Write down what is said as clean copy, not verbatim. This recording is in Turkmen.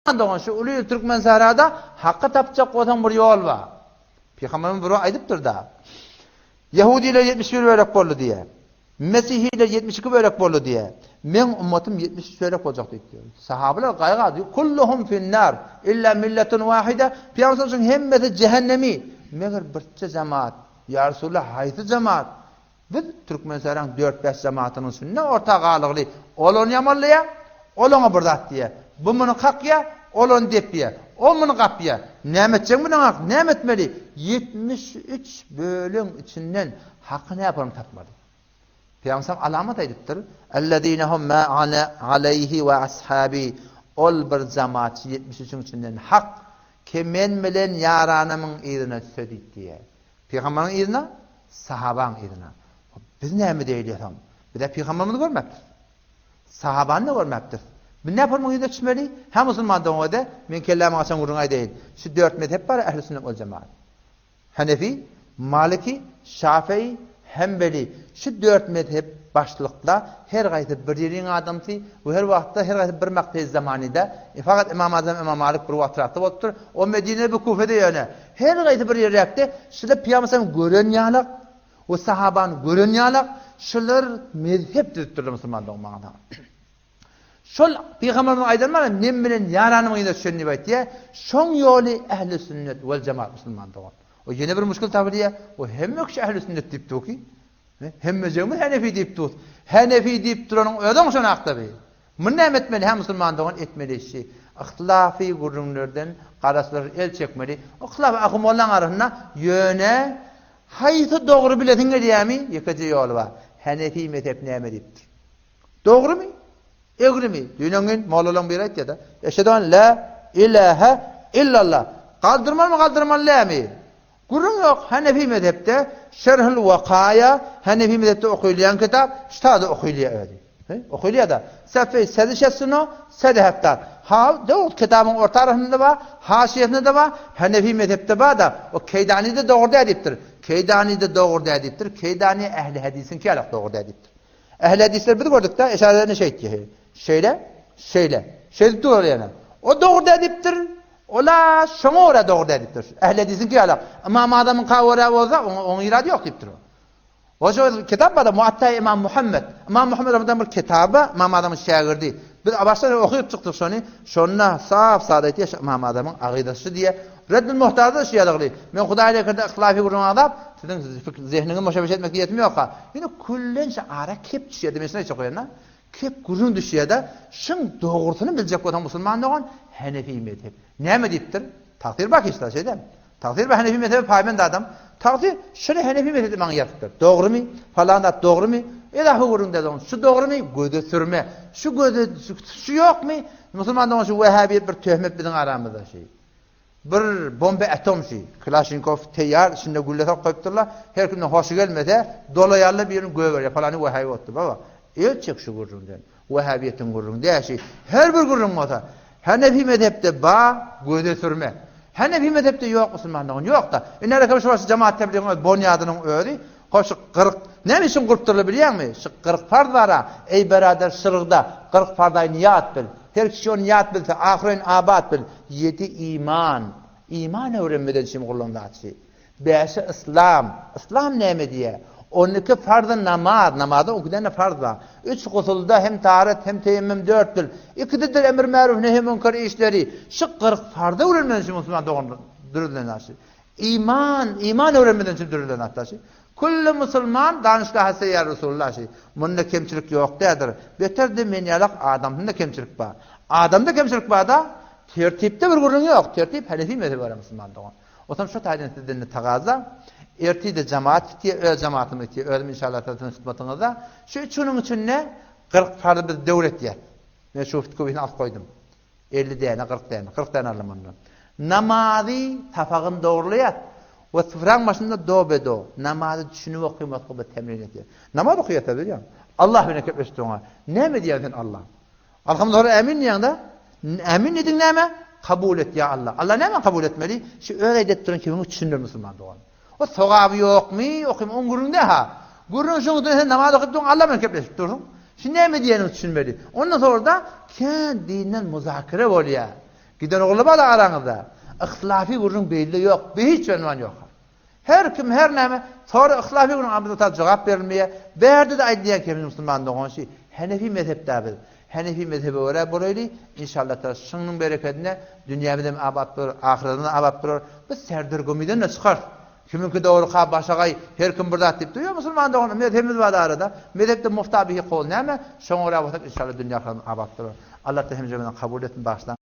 Dogan şu uly il Türkmensährada haky tapjak bolsaň bir ýol bar. Pygamberimiz bir aýdypdyr-da. Ýehudiler 71 bölek boldy diýýär. Mesihiler 72 bölek boldy diýýär. Meň ummatym 73 bölek boljak diýipdir. Sahabalar gaýga diýip, kulluhum finnar illa milletun wahida. Pygamberimiziň hemmesi cehennemi. Meger birçe jemaat. Ýa Resulallah haýsy jemaat? Biz Türkmensähraň dört-bäş jematynyň içinde orta galygly. Ol ony ýamanlaýar, ol oňa bir zat diýýär. Bu muny kakýar, ol ony depýär. O muny gapýar. Näme etjegiň bileňok, näme etmeli? 73 bölegiň içinden haky näparyny tapmaly. Pygamberimiz alamat aýdypdyr. Ellezine hum ma ana aleýhi we ashabi. Ol bir jemaatçy 73-iň içinden hak ki men bilen ýaranymyň yzyna düşse diýip diýýär. Pygamberiň yzyna, sahabaň yzyna. Biz näme diýilýär soň? Biz-ä pygamberimizi görmäpdiris. Sahabany-da görmäpdiris. Biz näme munuň yzyna düşmeli? Hä musulman dogan-da, men kelläme gaçan gürrüňi aýdaýyn. Şu dört mezhep bar, ähli sünnet wal jemaat. Hanefi, Maliki, Şafii, Hembeli. Şu dört mezhep başlykda her gaýsy bir ýeriň adamsy we her wagtda her gaýsy bir makteýi zamanyda, e, fakat Ymam Azam, Ymam Malik bir wagtrakda bolupdyr. O Medinede, bu Kufede ýöne. Her gaýsy bir ýerräkde şular Pygamber sallam gören ýalak we sahabany gören ýalak şular mezhep düzüpdirler musulman dogmagyna. Şol Pygamberimiziň aýdany bar, men bilen ýaranymyň yzyna düşen diýip aýtýar. Şoň ýoly ähli sünnet wel jemaat musulman dogan. O ýene bir muşkil tapylýar. O hemme kişi ähli sünnet diýip dur ki. Hemmejigimiz Henefi diýip dur. Henefi diýip duranyň özüň şonakda bi. Muny näme etmeli hä musulman dogan etmeli işi. Yhtilafy gürrüňlerden garaşlar el çekmeli. Yhtilaf ahy mollaň arasynda ýöne haýsy dogry bilesiň gelýämi ýekeje ýoly bar. Henefi mezhep näme diýipdir. Dogrymy? Egrimi? Düýn-öňňin mollalaň biri aýtýada. Eşhedü en la ilahe illallah. Galdyrmalymy galdyrmaly dälmi? Gürrüň ýok, Hanefi mezhepde Şerhül Wakaýa, Hanefi mezhepde okylýan kitap, ştada okylýar özi. Okylýar-da. Safeý sedi şesino, sedi heftat. Ha, dogry, kitabyň orta arasynda-da bar, haşiýesinde-de bar, Hanefi mezhepde bar-da. O Keýdani-de dogry däl diýipdir. Keýdani-de dogry däl diýipdir. Keýdani ähli hadisiňki ýalak dogry däl diýipdir. Ähli hadisler biz gördük-de, eşarelerine şeýtdi. Şeýle, şeýle. Şeýdip durar ýene. O dogry däl diýipdir. Ola şoňa görä dogry däl diýipdir. Ähli hadisiňki ýalak. Ymam Azamyňka görä bolsa, oňa oň irady ýok diýipdir. Hoca kitap bar-da, Muatta Imam Muhammed. Imam Muhammed rahmetullah bir kitaby, Ymam Azamyň şägirdi. Biz başdan okyp çykdyk şony. Şonda sap sada aýtýar, şu Ymam Azamyň agydasy diýýär. Reddül Muhtarda şu ýazygly. Men Hudaý lekerde yhtilafy gürrüň agzap, siziň zehniňizi moşabeş etmek niýetim ýok-ha. Ýöne küllenç ara kep düşýär-de, men şuny aýtjak bolýan-da. Kep gürrüň düşýär-de, şuň dogrusyny biljek bolsaň musulman dogan, Henefi mezhep. Näme diýipdir? Tagsyr bar hiç zat şeýdem. Tagsyr bar Henefi mezhebe paýbent adam. Tagsyr şuny Henefi mezhepde maňa ýazypdyr. Dogrymy? Falan zat dogrymy? Edahy gürrüň däl Şu dogrymy? Göze sürme. Şu göze şu ýokmy? Musulman dogan şu wehhabiýet bir töhmet biziň aramyzda şeý. Bir bomba atom şi. Klaşnikow teýýar, içinde gülle salyp goýupdyrlar. Her kimden hoşy gelmese, dolaýarlar birini gögerýär. Palany wehhabi bolupdyr. Baba, el çek şu gürrüňden. Wehhabiýetiň gürrüňi däl şi. Her bir gürrüň bolsa, Hanefi mezhepde ba, göze sürme. Hanefi mezhepde ýok musulmanlygyň ýok-da. Indi häli şu wagt jemaat tebligiň öz bonýadynyň özi, hoş şu 40, näme üçin gurupdyrlar bilýäňmi? Şu 40 farz bar-a, eý berader şyrgda, 40 farzaýyny ýat bil. Her kişi ony ýat bilse, ahyryn abat bil. Ýedi iman. Iman öwrenmeden üçin gurlan zat şi. Bäşi yslam. Yslam näme diýýär? 12 farzy namaz. Namazda on iki däne farz bar. Üç gusulda hem taharet hem teýemmüm dört dil. Ikisidir emr märuf nehi münker işleri. Şu 40 farzy öwrenmeden üçin musulman dogan dürülen zat şi. Iman, iman öwrenmeden üçin dürülen zat şi. Külli musulman danyşgaha seýýar Resulullah şi. Munda kemçilik ýok däldir. Beter-de men ýalak adamsynda kemçilik bar. Adamda kemçilik bar-da, tertipde bir gürrüň ýok. Tertip Hanefi mezhebi görä musulman dogan. Otam şo taýdan sizden de tagaza. Ertir-de jemaat gitýär, öz jemaatymyz gitýär. Özüm inşallah siziň hyzmatyňyzda. Şu üç günüň içinde 40 farzy biz döwür etýäs. Men şu fitkowisini alyp goýdum. 50 däne, 40 däne, 40 däne aldym ondan. Namazy sapagyny dogurlaýas. We syfraň başynda do be do. Namazy düşünip okymaklygy bir temrin edýär. Namaz okaýas bilýäň. Allah bilen gepleşip durňa. Näme diýýäň sen Allah? Alhamdulillah ämin diýýäň-de. Ämin diýdiň näme? Kabul et ýa Allah. Allah näme kabul etmeli? Şu öz aýdyp duran kimiňi düşündir musulman dogan. O sogaby ýokmy? Okym oň gürrüňde ha. Gürrüň şuň üçin sen namaz okyp durň Allah bilen gepleşip dursuň. Şu näme diýeniňi düşünmeli. Ondan sonra da kän dinden muzakere bolýar. Giden ogullar bar araňyzda. Yhtilafy gürrüň beýle ýok. Be hiç ýönman ýok. Her kim her näme sora yhtilafy gürrüň amyzda jogap berilmeýär. Bärde-de aýdylýan ki musulman dogan şi Henefi mezhepde biz. Henefi mezhebe görä bolaýly. Inşallah taala şunuň berekedine dünýämiz hem abat bolar, ahyretimiz hem abat bolar. Biz serdergumiden-de çykarys. Kimiňki dogry ka başagaý her kim bir zat diýip durýar musulman dogan mezhebimiz bar arada. Mezhepde mufta bihi kol näme? Şoňa görä bolsak inşallah dünýä ahyretimiz abat bolar. Allah taala hemjemizi kabul etsin, bagyşlan.